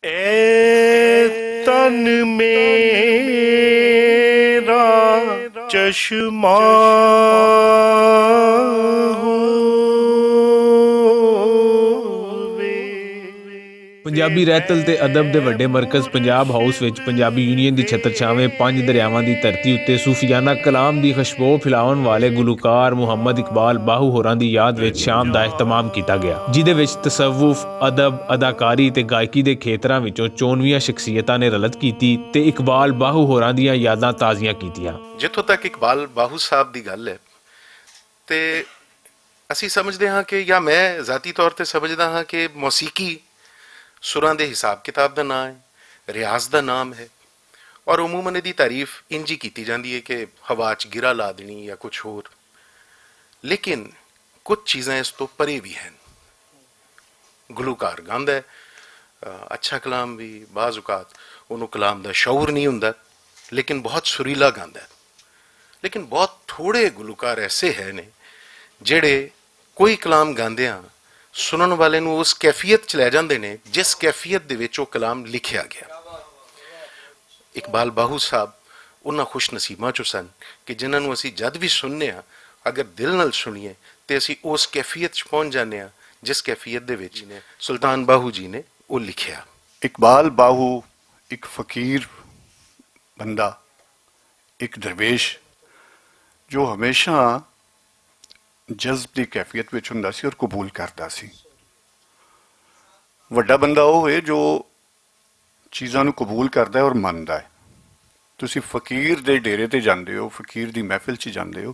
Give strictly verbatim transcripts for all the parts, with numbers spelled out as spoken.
اے تن میرا چشمہ ہووے۔ پنجابی رہتل تے ادب دے وڈے مرکز پنجاب ہاؤس وچ پنجابی یونین دی چھتر چھاویں پنج دریاواں دی دھرتی اتے صوفیانہ کلام دی خوشبو پھیلاون والے گلوکار محمد اقبال باہو ہوراں دی یاد وچ شام دا اہتمام کیتا گیا، جدے وچ تصوف، ادب، اداکاری تے گائیکی دے کھیتراں وچوں چونویاں شخصیتاں نے رلت کیتی تے اقبال باہو ہوراں دیاں یاداں تازیاں کیتیاں۔ جتھوں تک اقبال باہو صاحب دی گل ہے، تے اسی سمجھدے ہاں کہ، یا میں ذاتی طور تے سمجھدا ہاں کہ موسیقی سراں دے حساب کتاب دا نام ہے، ریاض دا نام ہے، اور عموماً دی تعریف انجی کیتی جاندی ہے کہ ہوا چ گرا لا دینی یا کچھ ہور۔ لیکن کچھ چیزاں اس تو پرے بھی ہیں۔ گلوکار گاندا ہے، اچھا کلام بھی، بعض اوقات انہوں کلام دا شعور نہیں ہوندا، لیکن بہت سریلا گاندا ہے۔ لیکن بہت تھوڑے گلوکار ایسے ہیں نے جڑے کوئی کلام گاندے ہاں، سنن والے نوں اس کیفیت چ لے جاندے نے جس کیفیت دے وچ وہ کلام لکھیا گیا۔ اقبال باہو صاحب انہاں خوش نصیباں چوں سن کہ جنہاں نوں اسی جد بھی سننے ہاں، اگر دل نال سنیے تے اسی اس کیفیت چ پہنچ جانے ہاں جس کیفیت دے وچ سلطان باہو جی نے وہ لکھیا۔ اقبال باہو ایک فقیر بندہ، ایک درویش، جو ہمیشہ جذب دی کیفیت وچ ہوندا سی اور قبول کردا سی۔ وڈا بندہ وہ ہوئے جو چیزاں نوں قبول کردا ہے اور مندا ہے۔ تسی فقیر دے ڈیرے تے جاندے ہو، فقیر دی محفل چ جاندے ہو،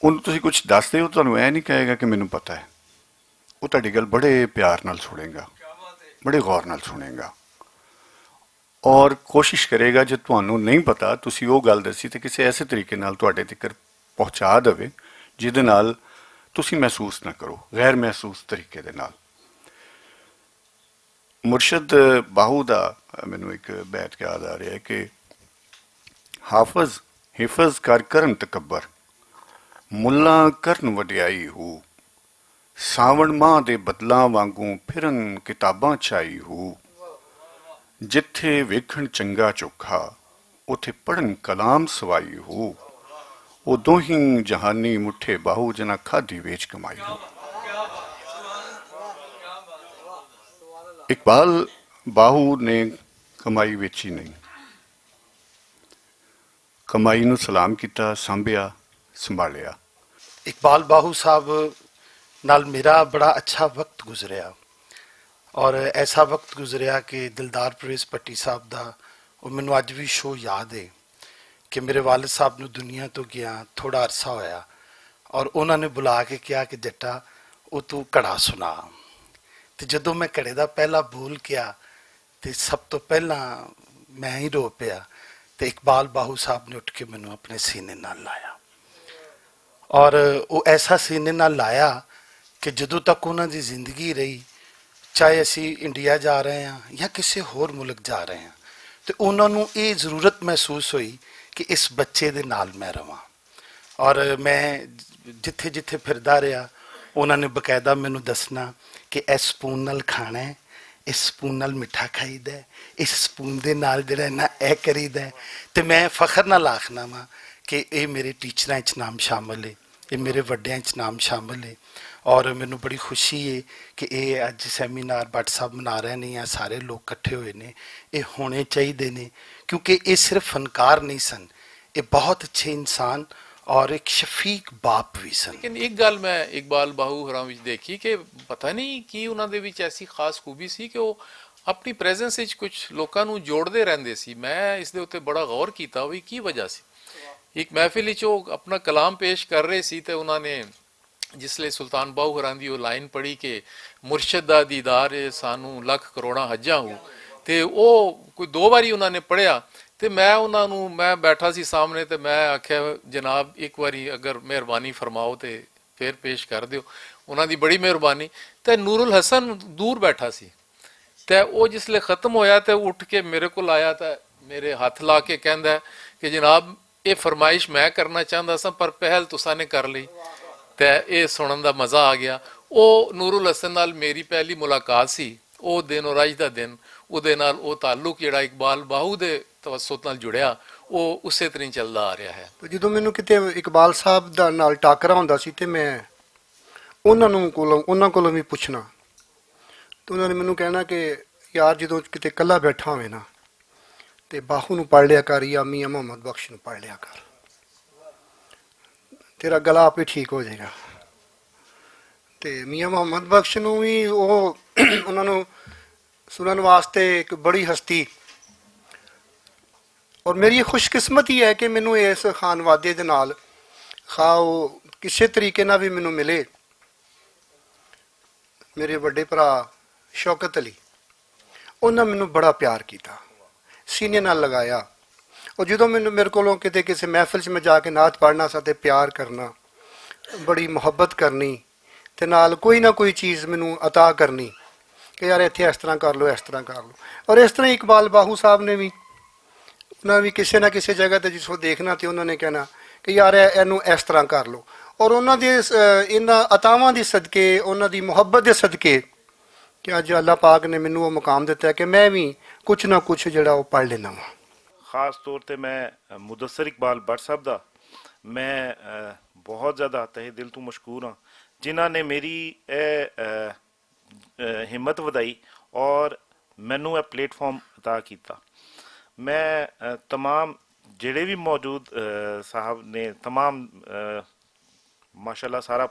انہوں تسی کچھ دسدے ہو، تانوں اے نہیں کہے گا کہ مینوں پتہ ہے۔ وہ تہاڈی گل بڑے پیار نال سنے گا، بڑے غور نال سنے گا، اور کوشش کرے گا جے تہانوں نہیں پتا، تسی وہ گل دسی تے کسے ایسے طریقے نال تہاڈے تک پہنچا دے، جس دے نال تسی محسوس نہ کرو، غیر محسوس طریقے دے نال۔ مرشد باہو دا مینوں ایک بیت یاد آ رہا ہے کہ حافظ حفظ کر کرن تکبر، ملاں کرن وڈیائی ہو، ساون ماہ دے بدلاں وانگوں پھرن کتاباں چائی ہو، جتھے ویکھن چنگا چوکھا، اتھے پڑھن کلام سوائی ہو۔ او دوہیں جہانی مٹھے باہو جنہاں کھادی ویچ کمائی ہو۔ اقبال باہو نے کمائی ویچی نہیں، کمائی نوں سلام کیتا، سانبھیا، سنبھالیا۔ اقبال باہو صاحب نال میرا بڑا اچھا وقت گزریا، اور ایسا وقت گزریا کہ دلدار پرویز پٹی صاحب دا، وہ مینوں اج بھی شو یاد ہے کہ میرے والد صاحب نوں دنیا تو گیا تھوڑا عرصہ ہویا، اور انہاں نے بلا کے کہا کہ جٹا، وہ تو کڑا سنا۔ تے جدوں میں کڑے دا پہلا بول کیا، تے سب توں پہلاں میں ہی رو پیا، تے اقبال باہو صاحب نے اٹھ کے مینوں اپنے سینے نال لایا، اور وہ ایسا سینے نال لایا کہ جدوں تک انہاں دی زندگی رہی، چاہے اسی انڈیا جا رہے ہاں یا کسے ہور ملک جا رہے ہاں، تے انہاں نوں یہ ضرورت محسوس ہوئی کہ اس بچے دے نال میں رہواں۔ اور میں جتھے جتھے پھردا رہیا، انہاں نے باقاعدہ مینوں دسنا کہ اس سپون نال کھانا ہے، اس سپون نال مٹھا کھائیدا ہے، اس سپون دے نال جڑا ہے نا، اے کریدا ہے۔ تے میں فخر نال آکھنا وا کہ اے میرے ٹیچراں وچ نام شامل ہے، اے میرے وڈیاں وچ نام شامل ہے۔ اور مینوں بڑی خوشی ہے کہ اے اج سیمینار بٹ صاحب منا رہے نے یا سارے لوگ اکٹھے ہوئے نے، اے ہونے چاہیدے نے، کیونکہ اے صرف فنکار نہیں سن، اے بہت اچھے انسان اور ایک شفیق باپ بھی سن۔ لیکن ایک گل میں اقبال باہو ہوراں وچ دیکھی کہ پتہ نہیں کی انہاں دے وچ ایسی خاص خوبی سی کہ وہ اپنی پریزنس وچ کچھ لوکاں نوں جوڑدے رہندے سی۔ میں اس دے اُتے بڑا غور کیتا، وہ کی وجہ سی۔ ایک محفل وچ وہ اپنا کلام پیش کر رہے سی تے انہاں نے جس لے سلطان باہو ہوراں دی وہ لائن پڑھی کہ مرشد دا دیدار اے سانوں لکھ کروڑاں حجاں ہو، تے وہ کوئی دو واری انہاں نے پڑھیا۔ تے میں انہاں نوں، میں بیٹھا سی سامنے تے میں آکھیا، جناب، ایک واری اگر مہربانی فرماؤ تے پھر پیش کر دیو۔ انہاں دی بڑی مہربانی۔ تے نور الحسن دور بیٹھا سی، تے او جس لے ختم ہویا تے اٹھ کے میرے کول آیا تے میرے ہتھ لا کے کہندا ہے کہ جناب، اے فرمائش میں کرنا چاہندا ساں، پر پہل تساں نے کر لئی۔ تے اے سنن دا مزہ آ گیا۔ او نور الحسن نال میری پہلی ملاقات سی، او دن اور اج دا دن، اودے نال او تعلق جڑا اقبال باہو دے توسط نال جڑیا، او اسے طرح ہی چلدا آ رہیا ہے۔ تے جدوں مینوں کتے اقبال صاحب دا نال ٹاکرا ہوندا سی تے میں انہاں نوں کولوں انہاں کولوں وی پچھنا، تے انہاں نے مینوں کہنا کہ یار، جدوں کتے کلا بیٹھا ہووے نا، تے باہو نوں پڑھ لیا کر، یا میاں محمد بخش نوں پڑھ لیا کر، تیرا گلا آپ ہی ٹھیک ہو جائے گا۔ تے میاں محمد بخش نوں وی او انہاں نوں سنن واسطے ایک بڑی ہستی، اور میری خوش قسمتی ہے کہ مینوں اس خانوادے دے نال خواہ او کسے طریقے نال وی مینوں ملے۔ میرے وڈے بھرا شوکت علی، انہاں مینوں بڑا پیار کیتا، سینے نال لگایا۔ اور جدوں مینوں، میرے کولوں کتے کسے محفل 'چ میں جا کے نعت پڑھنا سا تے پیار کرنا، بڑی محبت کرنی، تے نال کوئی نہ کوئی چیز مینوں عطا کرنی کہ یار، ایتھے اس طرح کر لو، اس طرح کر لو۔ اور اس طرح اقبال باہو صاحب نے وی، انہاں وی کسے نہ کسے جگہ تے جس کو دیکھنا تے انہاں نے کہنا کہ یار، اے، اینوں اس طرح کر لو۔ اور انہاں دے اس، انہاں عطاواں دے صدقے، انہاں دی محبت دے صدقے کہ اج اللہ پاک نے مینوں وہ مقام دتا ہے کہ میں وی کچھ نہ کچھ جڑا وہ پڑھ لینا وا۔ خاص طور تے میں مدثر اقبال بٹ صاحب دا میں بہت زیادہ تہہ دل توں مشکور ہاں، جنہاں نے میری اے ہمت ودائی اور مینوں اے پلیٹ فارم عطا کیتا۔ میں تمام جڑے وی موجود صاحب نے تمام ماشاءاللہ سارا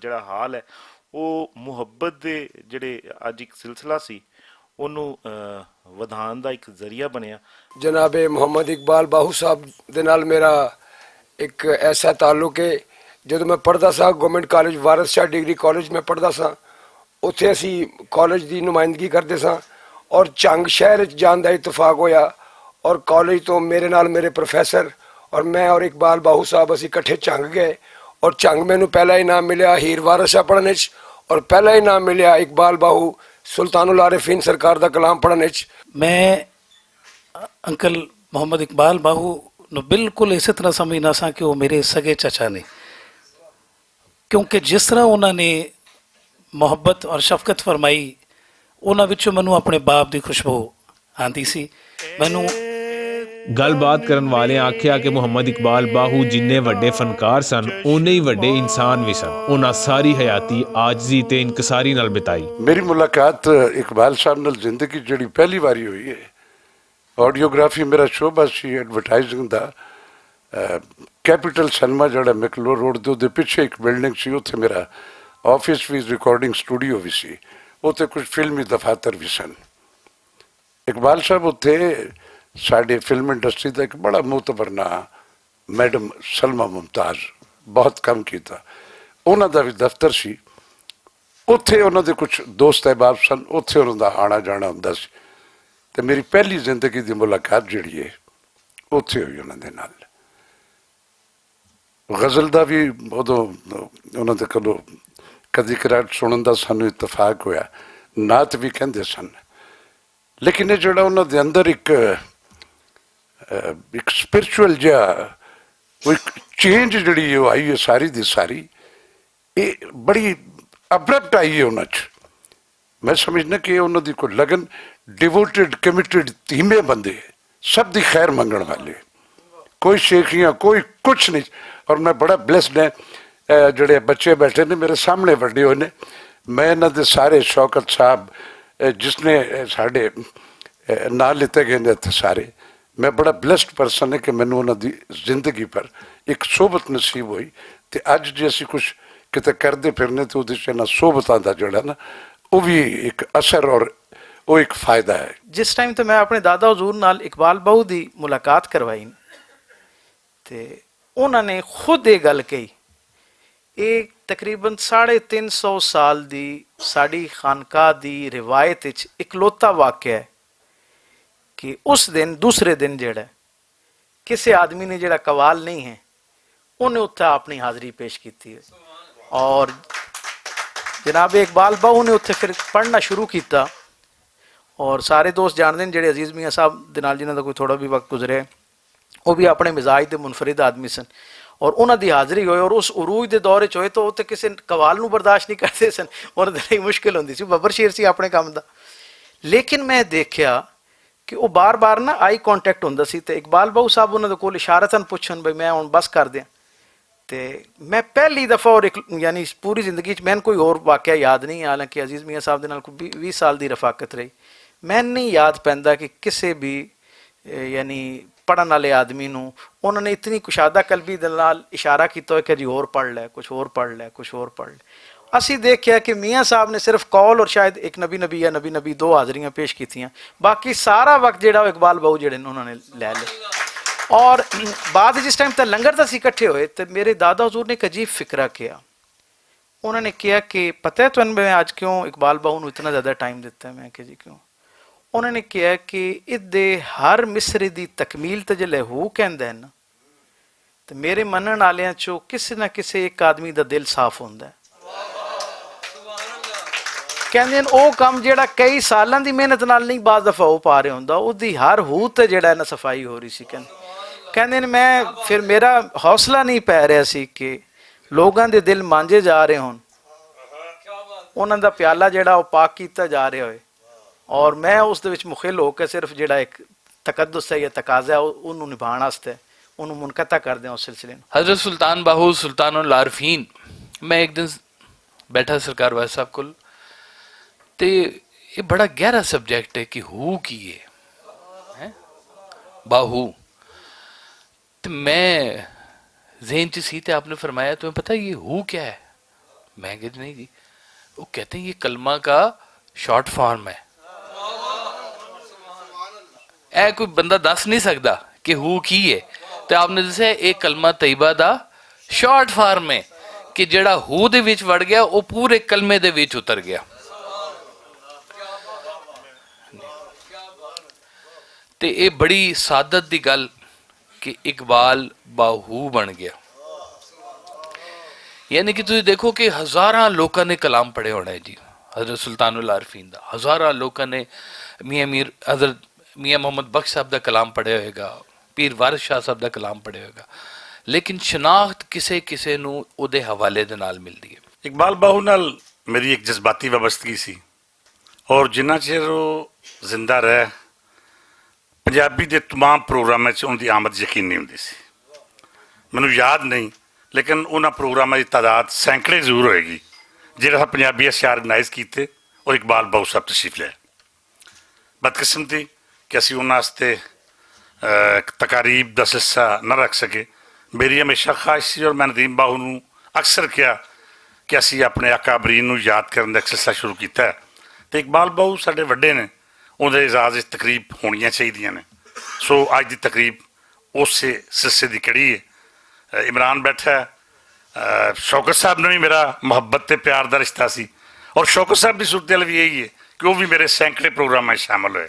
جڑا حال ہے، او محبت دے جڑے اج اک سلسلہ سی، اونوں ودھان دا اک ذریعہ بنیا۔ جناب محمد اقبال باہو صاحب دے نال میرا اک ایسا تعلق ہے۔ جدوں میں پڑھدا سا گورنمنٹ کالج وارث شاہ ڈگری کالج میں پڑھدا سا، اتھے اسی کالج دی نمائندگی کردے ساں اور جھنگ شہر وچ جان دا اتفاق ہویا اور کالج توں میرے نال میرے پروفیسر اور میں اور اقبال باہو صاحب اسی اکٹھے جھنگ گئے اور جھنگ مینوں پہلا انعام ملیا ہیر وارث شاہ پڑھن وچ اور پہلا انعام ملیا اقبال باہو سلطان العارفین سرکار دا کلام پڑھن وچ۔ میں انکل محمد اقبال باہو نوں بالکل اسے طرح سمجھنا سا کہ وہ میرے سگے چچا نے، کیونکہ جس طرح انہاں نے محبت اور شفقت فرمائی، انہاں وچوں مینوں اپنے باپ دی خوشبو آندی سی۔ مینوں گل بات کرن والے آکھیا کہ محمد اقبال باہو جنہیں وڈے فنکار سن، اونے ہی وڈے انسان وی سن۔ انہاں ساری حیاتی عاجزی تے انکساری نال بتائی۔ میری ملاقات اقبال صاحب نال زندگی جڑی پہلی واری ہوئی ہے، آڈیوگرافی میرا شعبہ سی ایڈورٹائزنگ دا۔ کیپٹل سینما جڑا میکلو روڈ دے اوہدے پچھے اک بلڈنگ سی، اوتھے میرا آفس وی، ریکارڈنگ سٹوڈیو وی سی، اوتھے کچھ فلمی دفاتر وی سن۔ اقبال صاحب اوتھے ساڈے فلم انڈسٹری دا اک بڑا معتبر ناں، میڈم سلمہ ممتاز، بہت کم کیتا۔ انہاں دا وی دفتر سی۔ اوتھے انہاں دے کچھ دوست احباب سن، اوتھے انہاں دا آنا جانا ہوندا سی۔ تے میری پہلی زندگی دی ملاقات جڑی ہے، اوتھے ہوئی انہاں دے نال۔ غزل دا وی ادوں انہاں دے کولوں کدی کراٹ سنن دا سانوں اتفاق ہویا، نعت وی کہندے سن۔ لیکن یہ جڑا انہاں دے اندر ایک ایک سپرچل جہا، وہ ایک چینج جڑی ہے وہ آئی ہے ساری دی ساری۔ یہ بڑی ابرپٹ آئی ہے انہاں چ۔ میں سمجھنا کہ انہاں دی کوئی لگن، ڈیووٹڈ کمیٹڈ، دھیمے بندے، سب دی خیر منگن والے، کوئی شیخیاں، کوئی کچھ نہیں۔ اور میں بڑا بلیسڈ ہے، جڑے بچے بیٹھے نے میرے سامنے وڈے ہوئے نے، میں انہاں دے سارے، شوکت صاحب، جس نے ساڈے نال لیتے گئے نے اتھے سارے، میں بڑا بلیسڈ پرسن ہے کہ مینوں انہاں دی زندگی پر ایک صحبت نصیب ہوئی۔ تے اج جے اسی کچھ کتے کردے پھرنے تے اوہدے چ انہاں صحبتاں دا جڑا نا، او وی ایک اثر اور او ایک فائدہ ہے۔ جس ٹائم تے میں اپنے دادا حضور نال اقبال بہو دی ملاقات کروائی، تے انہاں نے خود یہ گل کہی، یہ تقریباً ساڑھے تین سو سال دی ساڈی خانقاہ دی روایت وچ اکلوتا واقعہ ہے کہ اس دن، دوسرے دن جڑا ہے، کسے آدمی نے جڑا قوال نہیں ہے، انہیں اتھا اپنی حاضری پیش کیتی ہے۔ اور جناب اقبال باہو نے اتھے پھر پڑھنا شروع کیتا۔ اور سارے دوست جانتے ہیں جڑے عزیز میاں صاحب دے نال جنہاں دا کوئی تھوڑا بھی وقت گزرے، وہ بھی اپنے مزاج دے منفرد آدمی سن۔ اور انہاں دی حاضری ہوئے اور اس عروج دے دور وچ ہوئے تو وہ تے کسے قوال نوں برداشت نہیں کردے سن۔ انہاں دے لئی مشکل ہوندی سی، ببر شیر سی اپنے کام دا۔ لیکن میں دیکھیا کہ وہ بار بار نا آئی کانٹیکٹ ہوندا سی تے اقبال باؤ صاحب انہاں دے کول اشارتاً پوچھن بھئی میں ہن بس کر دیاں۔ تے میں پہلی دفعہ اور ایک یعنی پوری زندگی چ میں کوئی اور واقعہ یاد نہیں، حالانکہ عزیز میاں صاحب دے نال کوئی ویہہ سال دی رفاقت رہی۔ میں نہیں یاد پیندا کہ کسے بھی یعنی پڑھن والے آدمی نوں انہاں نے اتنی کشادہ قلبی دے نال اشارہ کیتا ہوئے کہ جی ہور پڑھ لے، کچھ ہور پڑھ لے، کچھ ہور پڑھ لے۔ اسی دیکھیا کہ میاں صاحب نے صرف کال اور شاید ایک نبی نبی یا نبی نبی دو حاضریاں پیش کیتیاں، باقی سارا وقت جڑا اقبال بہو جڑے نے انہاں نے لے لے۔ اور بعد جس ٹائم تے لنگر تے اسی اکٹھے ہوئے تے میرے دادا حضور نے ایک عجیب فکرہ کیا۔ انہاں نے کہا کہ پتہ ہے تمہیں میں آج کیوں اقبال بہو نوں اتنا زیادہ ٹائم دیتا ہے؟ میں کہ جی کیوں؟ انہاں نے کہا کہ اس دے ہر مصرے دی تکمیل تے جلے ہو کہندا ہے نا، تے میرے منن والیاں چوں کسے نہ کسے ایک آدمی دا دل صاف ہوندا ہے۔ کہندے نے او کم جیڑا کئی سالاں دی محنت نال نہیں بعض دفعہ ہو پا رہے ہوندا، او دی ہر ہو تے جیڑا ہے نا صفائی ہو رہی سی۔ کہندے کہندے نے میں پھر میرا حوصلہ نہیں پے رہیا سی کہ لوگاں دے دل مانجے جا رہے ہون، انہاں دا پیالہ جیڑا او پاک کیتا جا رہیا ہوئے۔ اور میں اس دے وچ مخل ہو کے صرف جیڑا ایک تقدس ہے یا تقاضا ہے، او-، اونوں نبھان واسطے اونوں منقطع کر دیاں اس سلسلے نوں۔ حضرت سلطان باہو سلطان العارفین، میں ایک دن بیٹھا سرکار والا صاحب کول، تے یہ بڑا گہرا سبجیکٹ ہے کہ ہو کی ہے، ہیں؟ باہو۔ تے میں ذہن چ سی تے آپ نے فرمایا، تمہیں پتہ یہ ہو کیا ہے؟ میں کہا، جی نہیں جی۔ وہ کہتے ہیں، یہ کلمہ کا شارٹ فارم ہے۔ اے کوئی بندہ دس نہیں سکدا کہ ہو کی ہے۔ تے آپ نے دسیا، یہ کلمہ طیبہ دا شارٹ فارم ہے کہ جڑا ہو دے وچ وڑ گیا، وہ پورے کلمے دے وچ اتر گیا۔ تے اے بڑی سعادت دی گل کہ اقبال باہو بن گیا۔ یعنی کہ تسی دیکھو کہ ہزاراں لوکاں نے کلام پڑھے ہونا ہے جی، حضرت سلطان العارفین دا، ہزاراں لوکاں نے میاں میر حضرت میاں محمد بخش صاحب دا کلام پڑھے ہوئے گا، پیر وارث شاہ صاحب دا کلام پڑھے ہوئے گا، لیکن شناخت کسے کسے نوں او دے حوالے دے نال ملدی ہے۔ اقبال باہو نال میری ایک جذباتی وابستگی سی، اور جنہ چر وہ زندہ رہ، پنجابی دے تمام پروگراماں چ ان دی آمد یقینی ہوندی سی۔ مینوں یاد نہیں، لیکن انہاں پروگراماں دی تعداد سینکڑے ضرور ہوئے گی، جہڑے پنجابی اشعار آرگنائز کیتے اور اقبال باہو صاحب تشریف لے۔ بدقسمتی کہ اسی انہاں واسطے تقاریب دا سلسلہ نہ رکھ سکے۔ میری ہمیشہ خواہش سی اور میں ندیم باہو نوں اکثر کہا کہ اسی اپنے اکابرین نوں یاد کرن دا ایک سلسلہ شروع کیتا ہے۔ تے اقبال باہو ساڈے وڈے نے، اوندے اعزاز وچ تقریب ہونیاں چاہیدیاں نے۔ سو اج دی تقریب اس سلسلے دی کڑی ہے۔ عمران بیٹھا ہے، شوکت صاحب نے بھی میرا محبت تے پیار دا رشتہ سی، اور شوکت صاحب دی صورتحال بھی یہی ہے کہ وہ بھی میرے سینکڑے پروگراماں وچ شامل ہوئے۔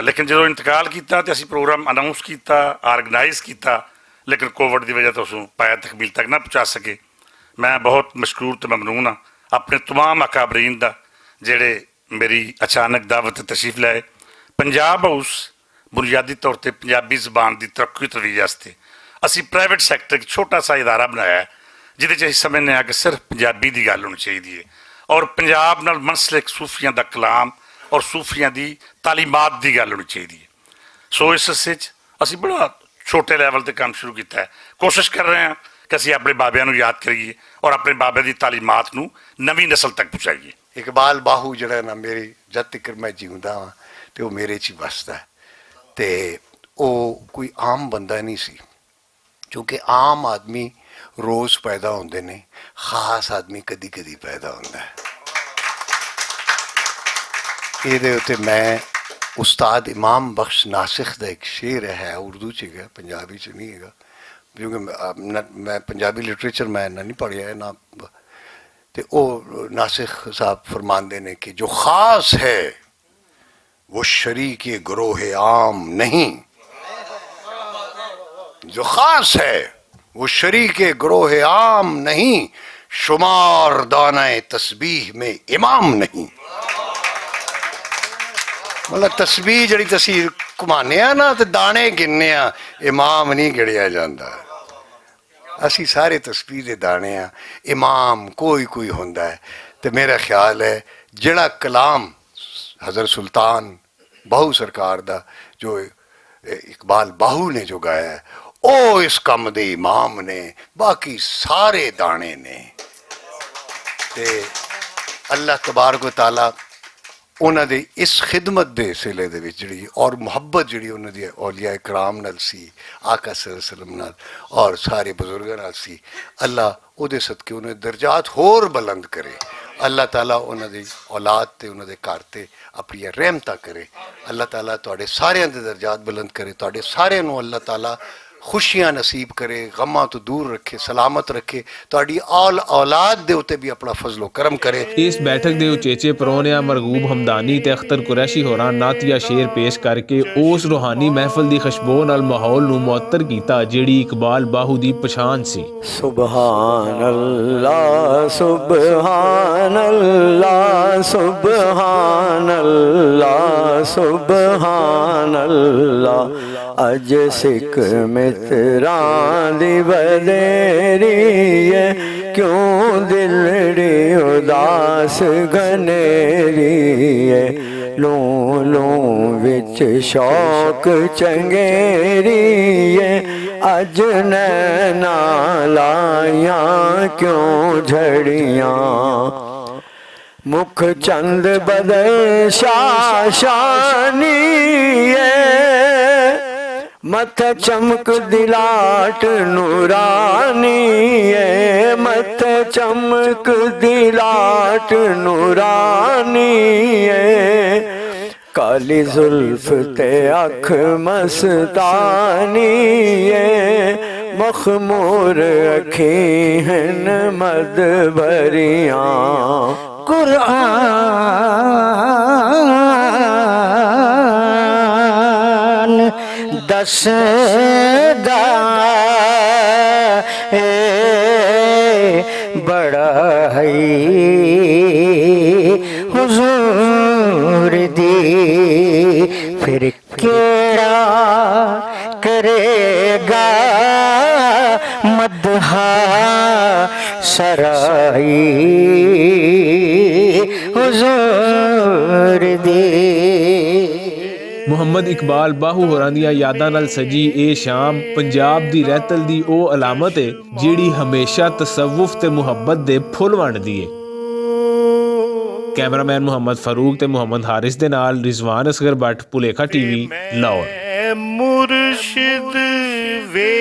لیکن جدوں انتقال کیتا تے اسی پروگرام اناؤنس کیتا، آرگنائز کیتا، لیکن کووڈ دی وجہ تو اسوں پایا تکمیل تک نہ پہنچا سکے۔ میں بہت مشکور تے ممنون ہاں اپنے تمام اکابرین دا، جڑے میری اچانک دعوت تے تشریف لائے۔ پنجاب ہاؤس بنیادی طور تے پنجابی زبان دی ترقی و ترویج واسطے اسی پرائیویٹ سیکٹر ایک چھوٹا سا ادارہ بنایا ہے، جدے چ اسی سمجھنے ہاں کہ صرف پنجابی دی گل ہونی چاہیدی ہے اور پنجاب نال منسلک صوفیاں دا کلام اور صوفیاں دی تعلیمات دی گل ہونی چاہیدی ہے۔ سو اس حصے چ اسی بڑا چھوٹے لیول تے کام شروع کیتا ہے۔ کوشش کر رہے ہیں کہ اسی اپنے بابیاں نوں یاد کریے اور اپنے بابے دی تعلیمات نوں نویں نسل تک پہنچائیے۔ اقبال باہو جڑا ہے نا، میری جد تک میں جیوندا ہاں تے وہ میرے چ ہی وسدا ہے۔ تے وہ کوئی عام بندہ نہیں سی، کیونکہ عام آدمی روز پیدا ہوندے نے، خاص آدمی کدی کدی پیدا ہوندا ہے۔ یہ دے اتے میں استاد امام بخش ناسخ دا ایک شعر ہے، اردو چ ہے، پنجابی چ نہیں ہے، کیونکہ میں پنجابی لٹریچر میں نہ نہیں پڑھیا ہے، نہ۔ تے او ناسخ صاحب فرماندے نے کہ جو خاص ہے، وہ شریک گروہ عام نہیں۔ جو خاص ہے، وہ شریک گروہ عام نہیں، شمار دانہ تسبیح میں امام نہیں۔ مطلب، تسبیح جڑی تسی کمانے آ نا، تے دانے گننے آ، امام نہیں گڑیا جاندا۔ اسی سارے تسبیح دے دانے آ، امام کوئی کوئی ہوندا ہے۔ تے میرا خیال ہے، جڑا کلام حضرت سلطان باہو سرکار دا، جو اقبال باہو نے جو گایا ہے، او اس کم دے امام نے، باقی سارے دانے نے۔ تے اللہ تبارک و تعالیٰ انہاں دے اس خدمت دے سلے دے وچ جڑی اور محبت جڑی انہاں دی اولیاء کرام نال سی، آقا صلی اللہ علیہ وسلم نال اور سارے بزرگاں نال سی، اللہ او دے صدقے انہاں دے درجات ہور بلند کرے۔ اللہ تعالیٰ انہاں دی اولاد تے انہاں دے گھر تے اپنی رحمتاں کرے۔ اللہ تعالیٰ تہاڈے ساریاں دے درجات بلند کرے، تہاڈے ساریاں نوں اللہ تعالیٰ خوشیاں نصیب کرے، غماں تو دور رکھے، سلامت رکھے، تہاڈی آل اولاد دے اتے بھی اپنا فضل و کرم کرے۔ اس بیٹھک دے اچیچے پروہنیاں مرغوب حمدانی تے اختر قریشی ہوراں نعتیہ شعر پیش کر کے اس روحانی محفل دی خوشبو نال ماحول نوں معطر کیتا، جیڑی اقبال باہو دی پچھان سی۔ سبحان اللہ، سبحان اللہ، سبحان اللہ، سبحان اللہ۔ اج سکھ متراں دی ودیری اے، کیوں دلڑی اداس گھنیری اے؟ لوں لوں وچ شوق چنگیری اے، اج نینا لائیاں کیوں جھڑیاں؟ مکھ چند بدل شاشانی اے، متھ چمک دلاٹ نورانی اے، متھ چمک دلاٹ نورانی اے۔ کالی زلف تے اکھ مستانی اے، مخمور اکھیں ہن مد بھریاں۔ قرآن دسدا اے بڑائی حضور دی، پھر کیڑا کرے گا مدحا سرائی حضور دی۔ محمد اقبال باہو ہوراں دیاں یاداں نال سجی اے شام پنجاب دی رہتل دی او علامت ہے، جیڑی ہمیشہ تصوف تے محبت دے پھل ونڈدی ہے۔ کیمرہ مین محمد فاروق تے محمد حارث دے نال رضوان اصغر بٹ، پولیکھا ٹی وی، لاہور۔ مرشد وے